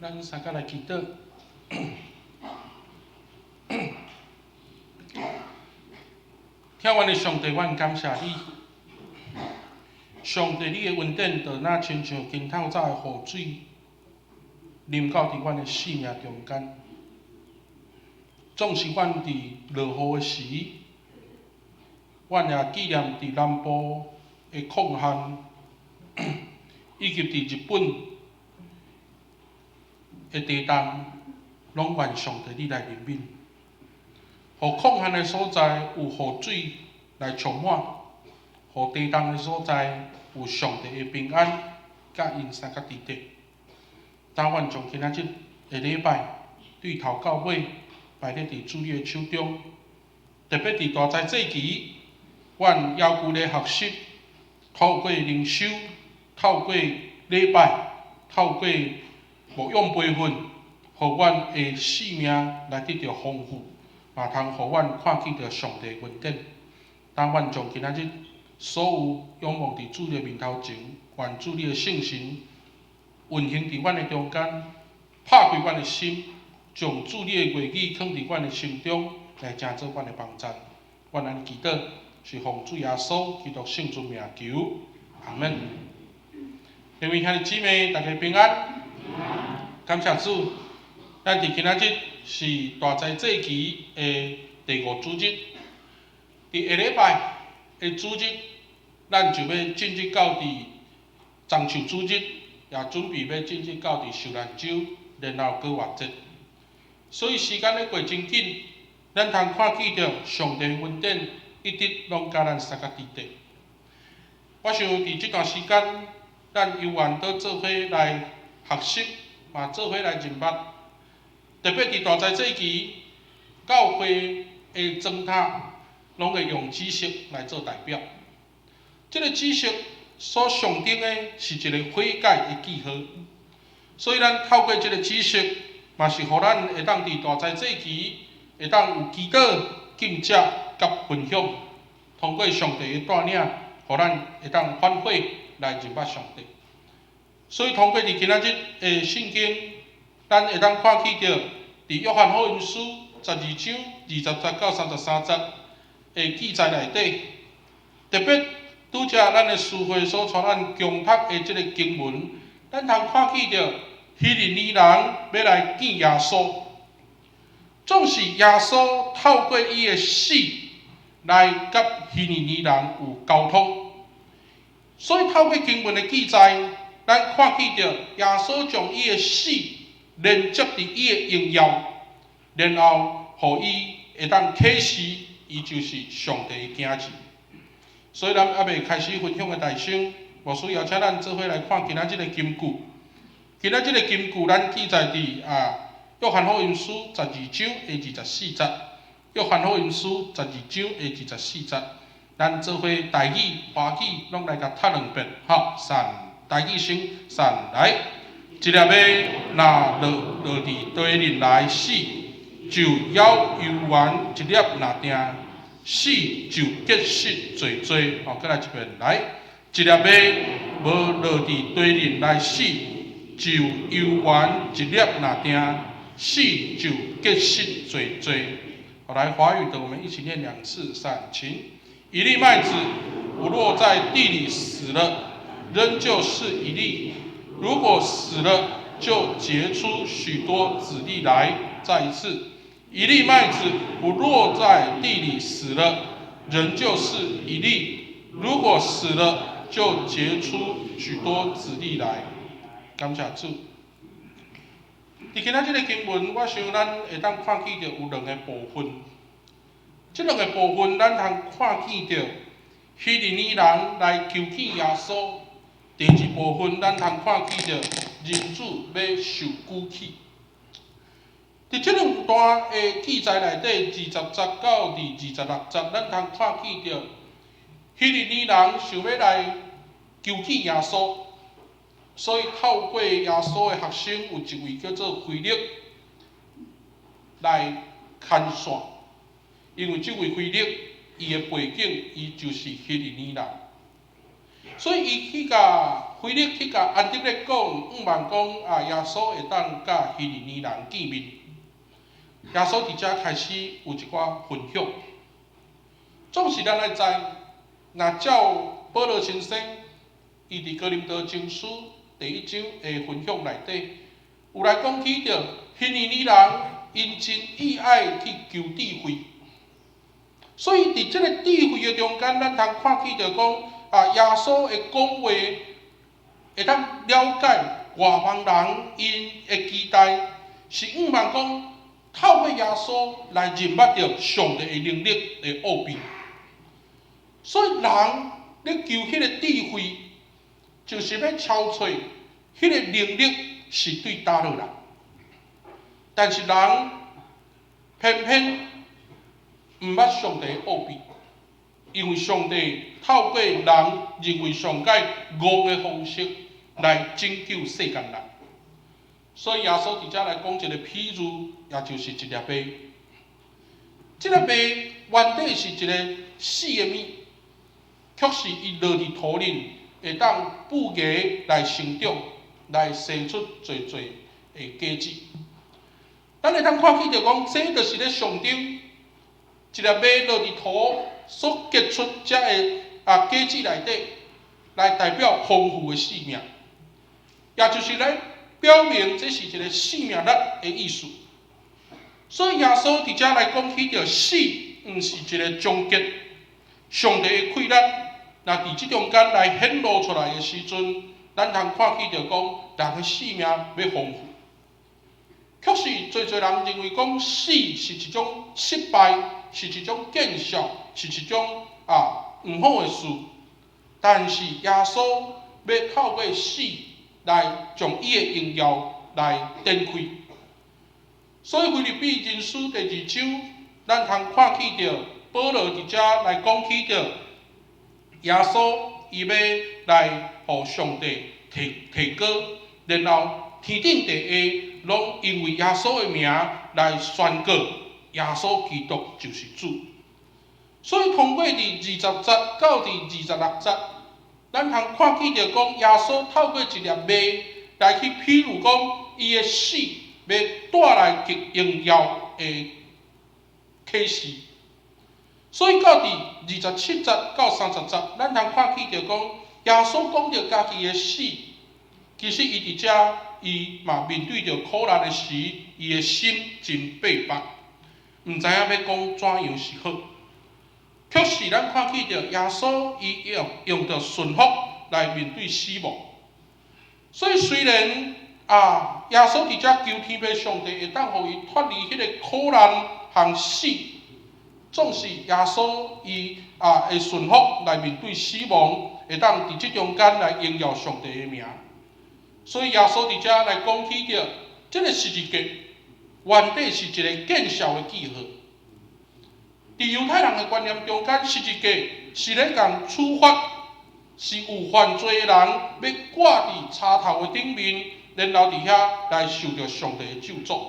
咱三個來祈禱。疼阮的上帝，阮感謝你。上帝，你的恩典就若親像今透早的雨水，淋到佇阮的生命中間。總是阮佇落雨的時，阮也紀念佇南部的礦旱，以及佇日本的地動，攏願上帝你來憐憫，予礦旱的所在有雨水來充滿，予地動的所在有上帝的平安，佮𪜶相佮佇底。當阮將今仔日的禮拜對頭到尾擺咧佇主你的手中，特別佇大齋節期，阮猶舊咧學習，透過靈修，透過禮拜，透過牧養培訓，予阮的生命來得著豐富，嘛通予阮看見著上帝恩典。當阮將今仔日所有仰望佇主的面頭前，願主你的聖神運行佇阮的中間，拍開阮的心，將主你的話語囥佇阮的心中，來成做阮的幫贊。阮按呢祈禱，是奉主耶穌基督聖尊名求，阿門。各位兄弟姊妹，大家平安。感謝主，咱佇今仔日是大齋節期的第五主日，佇下禮拜的主日，咱就欲進入到佇棕樹主日，也準備欲進入到佇受難週，然後逾越節。所以時間咧過真緊，咱通看見著上帝恩典一直攏佮咱相佮佇底。我想佇這段時間，咱有緣都做伙來學習，嘛做伙來認捌。特別佇大齋節期，教會的燈塔攏會用紫色來做代表。這個紫色所象徵的是一個悔改的記號。所以咱透過這個紫色，嘛是予咱會當佇大齋節期會當有祈禱、禁食佮分享，通過上帝的帶領，予咱會當反悔來認捌上帝。所以通過佇今仔日的聖經，咱會當看見著佇約翰福音書12章20節到33節的記載內底，特別拄才咱的司會所帶咱恭讀的這個經文，咱通看見著希利尼人欲來見耶穌，總是耶穌透過伊的死來佮希利尼人有溝通，所以透過經文的記載，咱看見著耶穌將伊的死連接佇伊的榮耀，然後予伊會當啟示，伊就是上帝的囝兒。所以咱猶未開始分享的台先，牧師邀請咱做伙來看今仔這個金句。今仔這個金句，咱記載佇約翰福音書十二章的二十四節。約翰福音書十二章的二十四節，咱做伙台語、華語攏來共讀兩遍，吼，三，台語先，三來。一粒麥若落落佇地裡內死，就猶猶原一粒爾定，死就結實濟濟。吼，閣來一遍，來。一粒麥無落佇地裡內死，就猶原一粒爾定，死就結實濟濟。好，來華語的，我們一起念兩次，三，請。一粒麥子不落在地裡死了，仍舊是一粒；如果死了，就結出許多子粒來。再一次，一粒麥子不落在地裡死了，仍舊是一粒；如果死了，就結出許多子粒來。感謝主。佇今仔這個經文，我想咱會當看見著有兩個部分。這兩個部分，咱通看見著希利尼人來求見耶穌。第二部分，咱通看見著人子欲受舉起。佇這兩段的記載內底，20節到26節，咱通看見著希利尼人想欲來求見耶穌，所以透過耶穌的學生有一位叫做腓力來牽線，因為這位腓力伊的背景，伊就是希利尼人，所以伊去共腓力去共安德烈講，向望講啊，耶穌會當佮希利尼人見面。耶穌佇遮開始有一寡分享。總是咱愛知，若照保羅先生伊佇哥林多前書第一章的分享內底，有來講起著希利尼人𪜶真意愛去求智慧，所以佇這个智慧的中間，咱通看起著講啊，耶穌的講話會當了解外邦人𪜶的期待，是向望講透過耶穌來認捌著上帝的能力的奧秘。所以人咧求彼個智慧，就是欲搜揣彼個能力是對佗落來。但是人偏偏毋捌上帝的奧秘，因為上帝透過人認為上蓋戇的方式來拯救世間人。所以耶穌佇遮來講一個譬喻，也就是一粒麥。這粒麥原底是一个死的物，卻是伊落佇土裡，會當布芽來成長，來生出濟濟的果子。咱會當看起著講，這就是咧象徵一粒麥落佇土所結出這个果子內底，來代表豐富的生命，也就是來表明這是一个生命力的意思。所以耶穌佇遮來講起著死，毋是一个終結。上帝的氣力，若佇這中間來顯露出來的時陣，咱通看起著講，人的生命欲豐富。確實，濟濟人認為講死是一種失敗，是一種見笑，是一種毋好的事。但是耶穌欲透過死來將伊的榮耀來展開。所以腓立比人書第二章，咱通看起著保羅佇遮來講起著耶穌伊欲來予上帝提提高，然後天頂地下攏因為耶穌的名來宣告耶穌基督就是主。所以通過佇20節到佇26節，咱通看起著講耶穌透過一粒麥來去譬喻講伊的死欲帶來極榮耀的啟示。所以到佇27節到30節，咱通看起著講耶穌講著家己的死，其實伊佇遮伊嘛面對著苦難的時，伊的心真百縛，毋知影欲講怎樣是好。卻是咱看起著耶穌伊用用著順服來面對死亡。所以雖然耶穌佇遮求天父上帝會當予伊脫離彼个苦難和死，總是耶穌伊會順服來面對死亡，會當佇這中間來榮耀上帝的名。所以耶穌佇遮來講起著，這个十字架原底是一个見笑的記號。佇猶太人的觀念中間，十字架是咧共處罰，是有犯罪的人欲掛佇柴頭的頂面，然後佇遐來受著上帝的咒詛。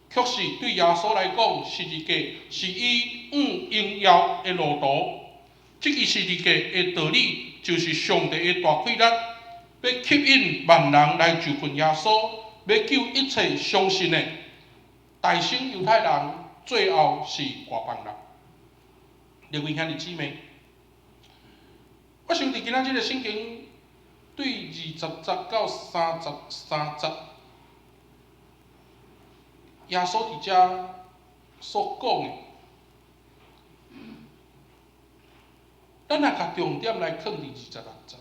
卻是對耶穌來講，十字架是伊往榮耀的路途。這支十字架的道理，就是上帝的大氣力，欲吸引萬人來就近耶穌，欲救一切相信的。大先猶太人，最後是外邦人。各位兄弟姊妹，我想佇今仔這个聖經對20節到33節，耶穌佇遮所講的，咱若共重點來放佇26節。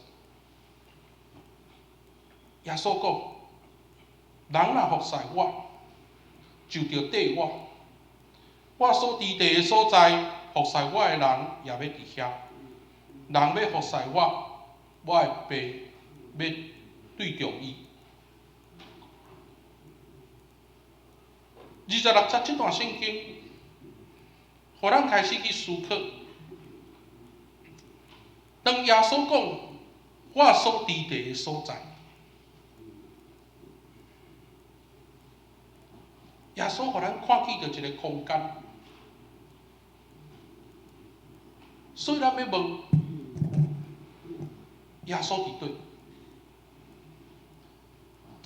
耶穌講：人若服侍我，就著綴我。我所佇地的所在，服侍我的人也欲佇遐。人欲服侍我，我的爸欲對著伊。26節這段聖經，予咱開始去思考。當耶穌講我所佇地的所在，耶穌予咱看見著一个空間，所以咱欲問耶穌佇佗？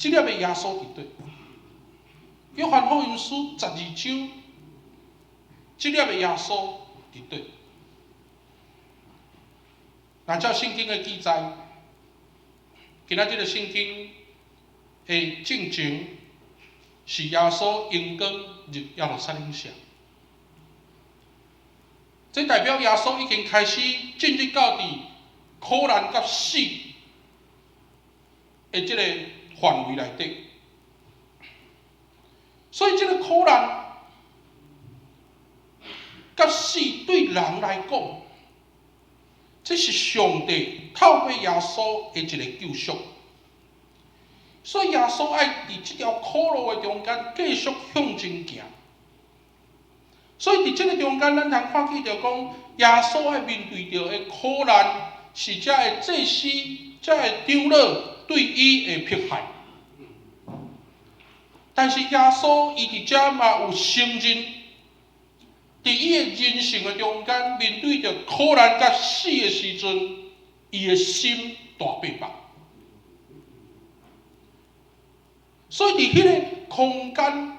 這粒的耶穌佇佗？約翰福音書12章，這粒的耶穌佇佗？若照聖經的記載，今仔這个聖經的進前是耶穌榮光入耶路撒冷城，這代表耶穌已經開始進入到佇苦難佮死的這个範圍內底，所以這个苦難佮死對人來講，這是上帝透過耶穌的一个救贖。所以耶穌愛佇這條苦路的中間繼續向前行。所以佇這个中間，咱通看見著講，耶穌愛面對著的苦難，是遮的祭司、遮的長老對伊的迫害。但是耶穌伊佇遮嘛有承認，佇伊的人生的中間，面對著苦難佮死的時陣，伊的心大白目。所以佇彼个空間，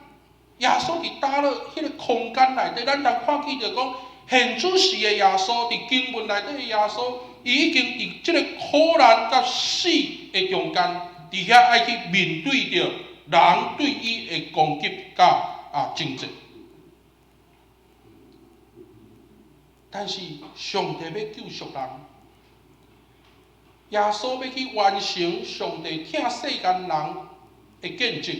耶穌佇打落彼个空間內底，咱通看見著講，現主時的耶穌，佇經文內底的耶穌，伊已經佇這个苦難佮死的中間，佇遐愛去面對著人對伊的攻擊佮爭戰。但是上帝欲救贖人，耶穌欲去完成上帝疼世間人的見證，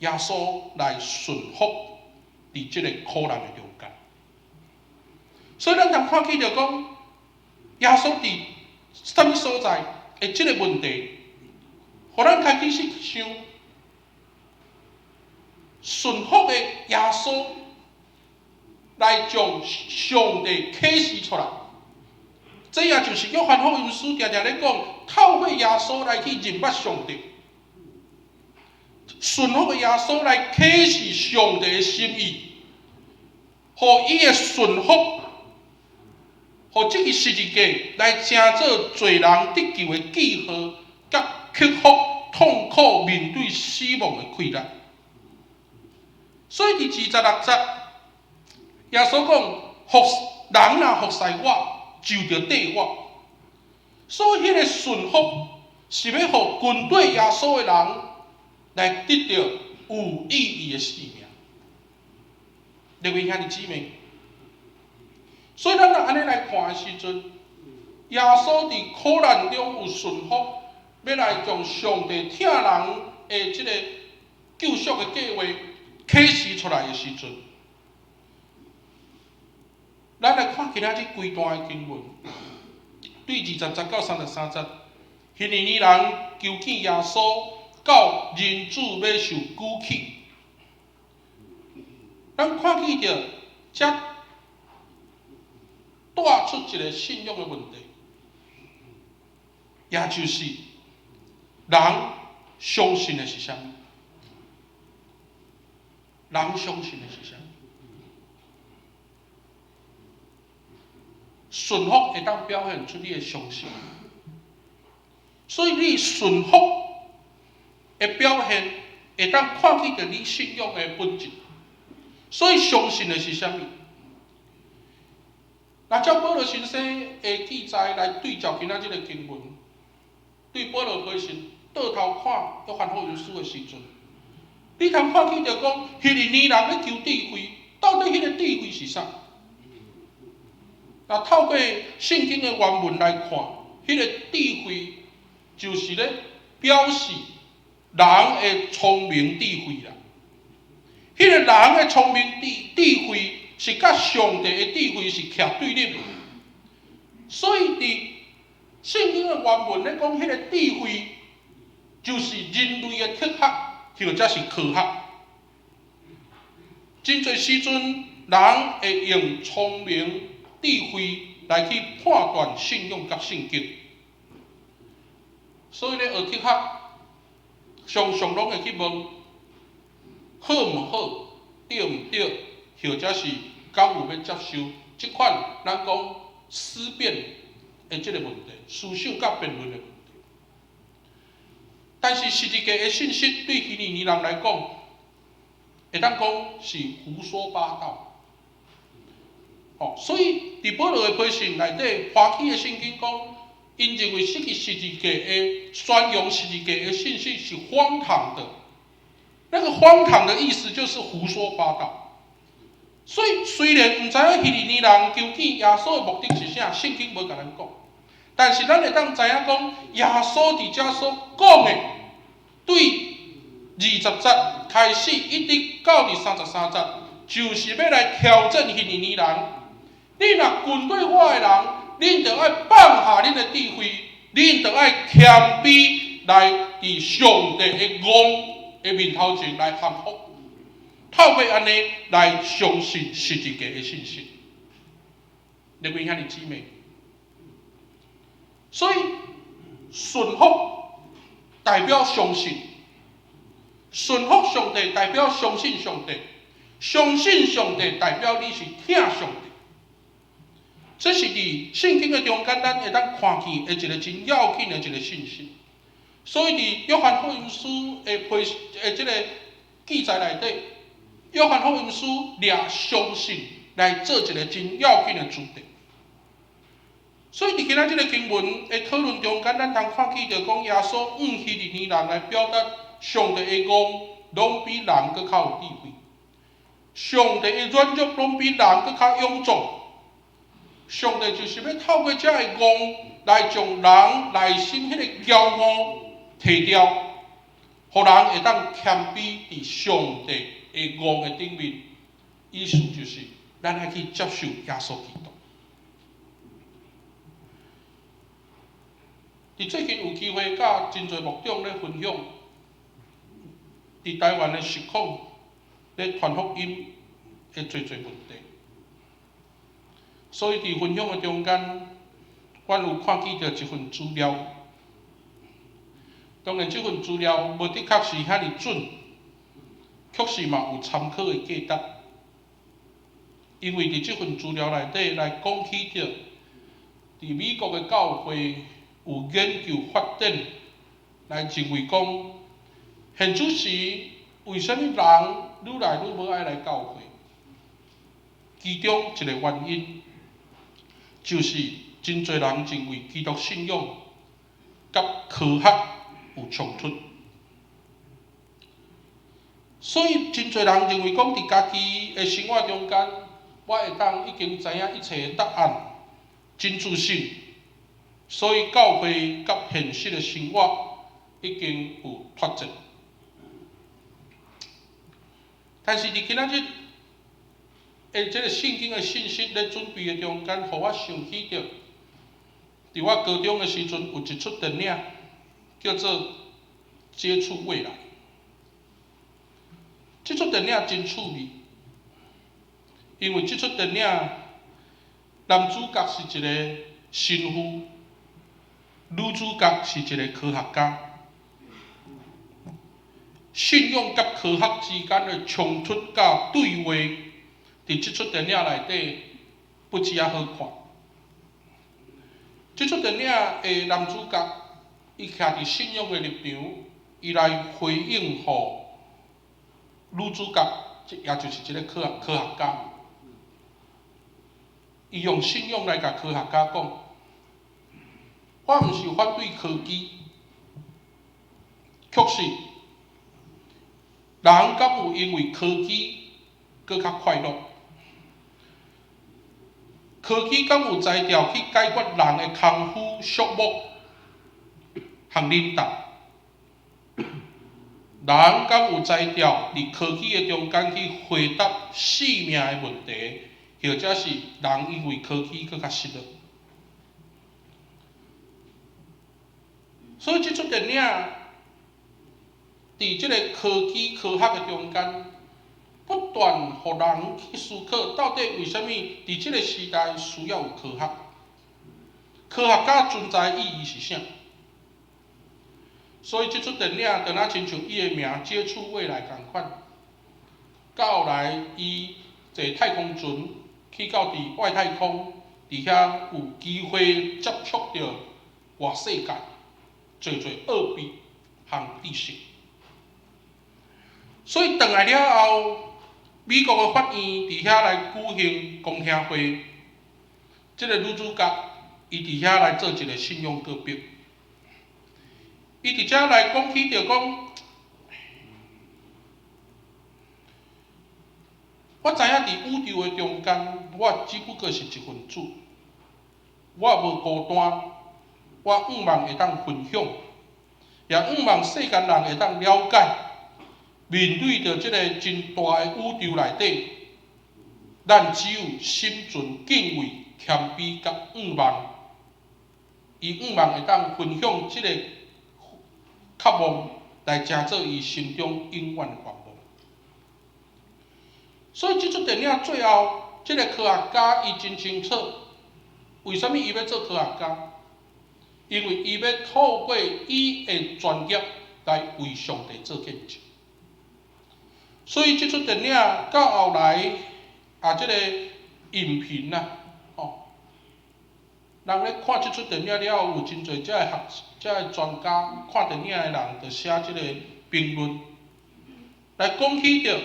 耶穌來順服佇這个苦難的中間。所以咱通看見著講，耶穌佇啥物所在的這个問題，予咱開始去想，順服的耶穌來將上帝啟示出來。這也就是約翰福音書定定咧講，透過耶穌來去認捌上帝。順服的耶穌來啟示上帝的心意，予伊的順服，予這个十字架來成做罪人得救的記號，佮克服痛苦面對死亡的氣力。所以佇26節，耶穌講：服人若服侍我，就著綴我。所以彼个順服是欲予跟綴耶穌的人來得著有意義的生命。各位兄弟姊妹，所以咱若按呢來看的時陣，耶穌佇苦難中有順服，欲來將上帝疼人的這个救贖的計劃啟示出來的時陣，咱來看今仔日規段的經文，對20節到33節，希利尼人求見耶穌，到人子欲受舉起。咱看見著，遮帶出一个信仰的問題，也就是人相信的是啥物？人相信的是啥物？順服會當表現出你的相信，所以你順服的表現會當看見著你信仰的本質。所以相信的是啥物？若照保羅先生的記載來對照今仔這个經文，對保羅回信倒頭看約翰福音書的時陣，你通看見著講，希利尼人咧求智慧，到底彼個智慧是啥？若透過聖經的原文來看，彼個智慧就是咧表示人的聰明智慧啦。彼個人的聰明智慧是佮上帝的智慧是徛對立的，所以佇聖經的原文咧講，彼個智慧就是人類的哲學，或者是科學。真濟時陣，人會用聰明智慧來去判斷信仰佮聖經，所以咧學哲學，常常攏會去問好毋好，對毋對，或者是敢有欲接受這款咱講思辨的這个問題，思想佮辯論的問題。但是十字架的信息對希利尼人來講，會當講是胡說八道。哦，所以佇保羅的批信內底，歡喜的聖經講，𪜶認為失去十字架的宣揚十字架的信息是荒唐的。那個荒唐的意思就是胡說八道。所以雖然毋知影希利尼人求見耶穌的目的是啥，聖經無共咱講，但是咱會當知影講，耶穌佇遮所講的，對20節開始一直到佇33節，就是欲來挑戰希利尼人。你若跟隨我的人，恁著愛放下恁的智慧，恁著愛謙卑來佇上帝的戇的面頭前來降服。透過按呢來相信十字架的信息，各位兄弟姊妹，所以順服代表相信，順服上帝代表相信上帝，相信上帝代表你是疼上帝。這是佇聖經的中間，咱會當看見的一個真要緊的一個信息。所以佇約翰福音書的批的這個記載內底，約翰福音書掠相信來做一個真要緊的主題。所以佇今仔這個經文的討論中間，咱通看見著講耶穌向希利尼人來表達上帝的戇攏比人閣較有智慧，上帝的軟弱攏比人閣較勇壯。上帝就是欲透過這个戇來將人內心彼個驕傲提掉，予人會當謙卑佇上帝的戇的頂面。意思就是，咱愛去接受耶穌基督。佇最近有機會佮真濟牧長咧分享，佇台灣的實況咧傳福音的濟濟問題。所以佇分享的中間，阮有看見著一份資料。當然，這份資料無的確是遐爾準，確實嘛有參考的價值。因為佇這份資料內底來講起著，佇美國的教會有研究發展，來認為講，現此時為啥物人愈來愈無愛來教會？其中一個原因，就是真濟人認為基督信仰佮科學有衝突，所以真濟人認為講佇家己的生活中間，我會當已經知影一切的答案，真自信，所以教會佮現實的生活已經有脫節。但是佇今仔日的這個聖經的信息咧準備的中間，予我想起著，佇我高中的時陣有一齣電影叫做《接觸未來》。這齣電影真趣味，因為這齣電影男主角是一個神父，女主角是一個科學家。信仰佮科學之間的衝突佮對話，佇這齣電影內底不止仔好看。這齣電影的男主角，伊徛佇信仰的立場，伊來回應予女主角，也就是這個科學家。伊用信仰來共科學家講：我毋是反對科技，確實，人敢有因為科技閣較快樂？科技敢有才調去解決人的空虛、寂寞和冷淡？人敢有才調佇科技的中間去回答生命的問題，或者是人因為科技閣較失落？所以這齣電影佇這個科技科學的中間，不斷予人去思考，到底為啥物佇這個時代需要有科學？科學家存在意義是啥？所以這齣電影就若親像伊的名《接觸未來》仝款，到後來伊坐太空船去到佇外太空，佇遐有機會接觸著外世界，濟濟奧秘，項知識。所以轉來了後，美國的法院佇遐來舉行公聽會，這个女主角伊佇遐來做一个信仰告白，伊佇遮來講起著講，我知影佇宇宙的中間，我只不過是一份子，我無孤單，我向望會當分享，也向望世間人會當了解。面對著這个真大的宇宙內底，咱只有心存敬畏、謙卑佮向望。伊向望會當分享這个渴望，來成做伊心中永遠的願望。所以這齣電影最後，這个科學家伊真清楚，為啥物伊欲做科學家？因為伊欲透過伊的專業來為上帝做見證。所以這齣電影到後來啊，這个影評啊，吼，人咧看這齣電影了後，有真濟這个學、這个專家看電影的人，就寫這个評論，來講起著，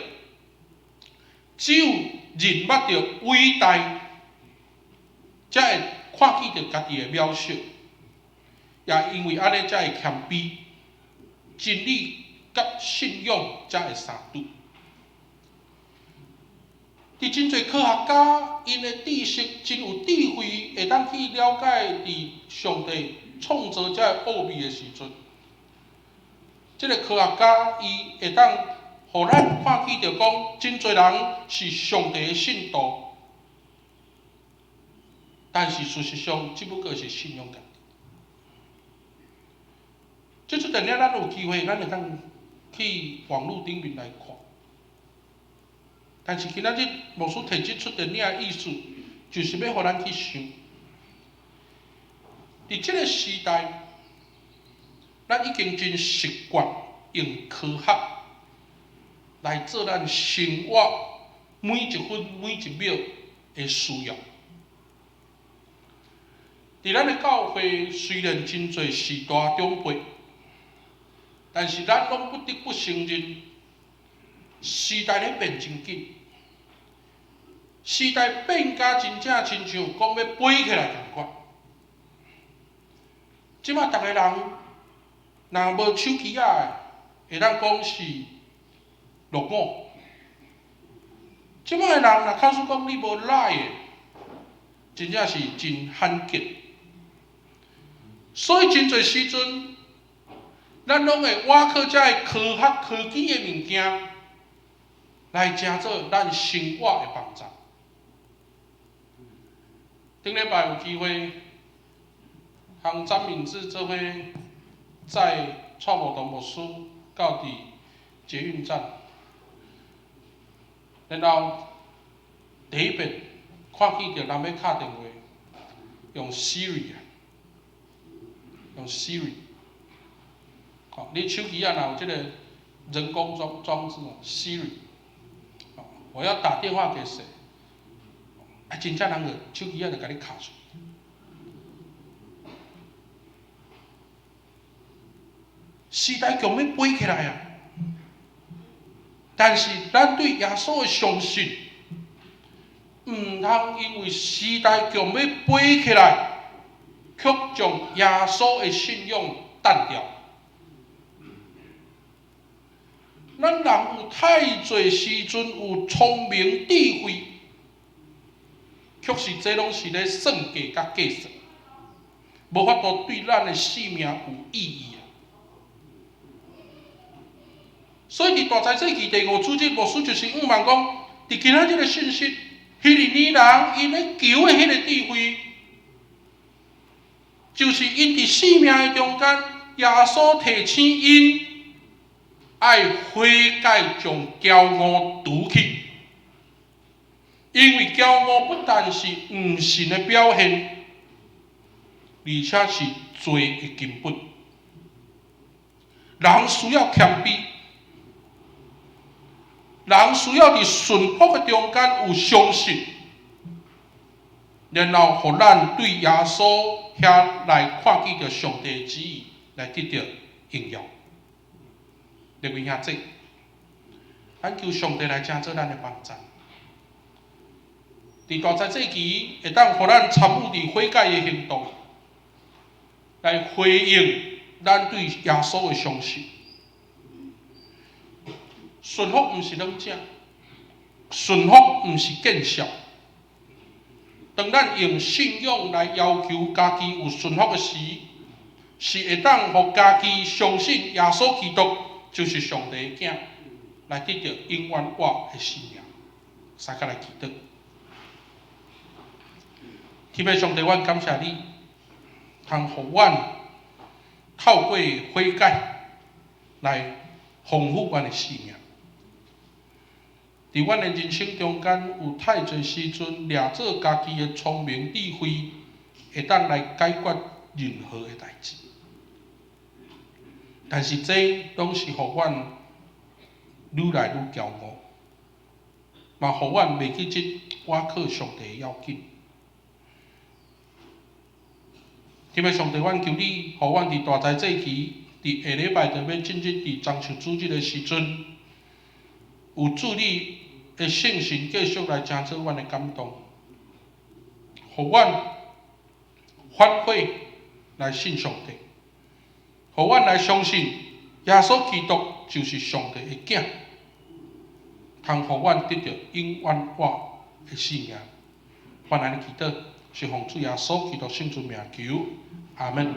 只有認捌著偉大，才會看見著家己的渺小，也因為按呢才會謙卑，真理佮信仰才會相拄。佇真濟科學家，𪜶的知識真有智慧，會當去了解佇上帝創造這个奧秘的時陣，這个科學家伊會當予咱看見著講，真濟人是上帝的信徒，但是事實上只不過是信仰家己。這齣電影咱有機會，咱會當去網路頂面來看。但是今仔日牧師提這齣電影的意思，就是欲予咱去想，佇這个時代，咱已經真習慣用科學來做咱生活每一分每一秒的需要。佇咱的教會，雖然真濟序大長輩，但是咱攏不得不承認，時代咧變真緊。時代變甲真正親像講欲飛起來仝款。這馬逐个人若無手機仔的，會當講是落伍。這馬的人若假使講你無 LINE 的，真正是真罕見。所以真濟時陣，咱攏會倚靠這个科學科技的物件，來成做咱生活的幫助。頂禮拜有機會，通張敏智做伙載蔡無堂牧師到佇捷運站，然後第一遍看見著人欲敲電話，用 Siri 啊，用 Siri，吼，你手機仔若有這个人工裝裝置 Siri，我要打電話給誰？啊，真正人就手機仔就共你敲出。時代強欲飛起來啊！但是咱對耶穌的相信，毋通因為時代強欲飛起來，卻將耶穌的信仰淡掉。咱人有太濟時陣有聰明智慧。確實，這攏是咧算計佮計算，無法度對咱的性命有意義啊！所以，佇大財祭期第五主日，牧師就是向望講，佇今仔日的信息，希利尼人𪜶咧求的彼个智慧，就是𪜶佇性命的中間，耶穌提醒𪜶愛悔改，將驕傲除去。因為驕傲不但是毋信的表現，而且是罪的根本。人需要謙卑，人需要佇順服的中間有相信，然後予咱對耶穌遐來看見著上帝的旨意，來得著榮耀。列位兄弟，咱求上帝來成做咱的幫贊。佇大齋節期會當予咱參與佇悔改的行動，來回應咱對耶穌的相信。順服毋是軟食，順服毋是見笑。當咱用信仰來要求家己有順服的時，是會當予家己相信耶穌基督就是上帝的囝，來得著永遠活的生命。大家來祈禱。天父上帝，阮感謝你，通予阮透過悔改來豐富阮的生命。佇阮的人生中間，有太濟時陣掠做家己的聰明智慧，會當來解決任何的代誌。但是這攏是予阮愈來愈驕傲，嘛予阮袂記得倚靠上帝的要緊。天父上帝，阮求你，予阮佇大齋節期，佇下禮拜就欲進入佇棕樹主日的時陣，有主你的聖神繼續來成做阮的感動，予阮反悔來信上帝，予阮來相信耶穌基督就是上帝的囝，通予阮得著永遠活的生命。阮按呢祈禱，是奉主耶穌基督聖尊名求，阿門。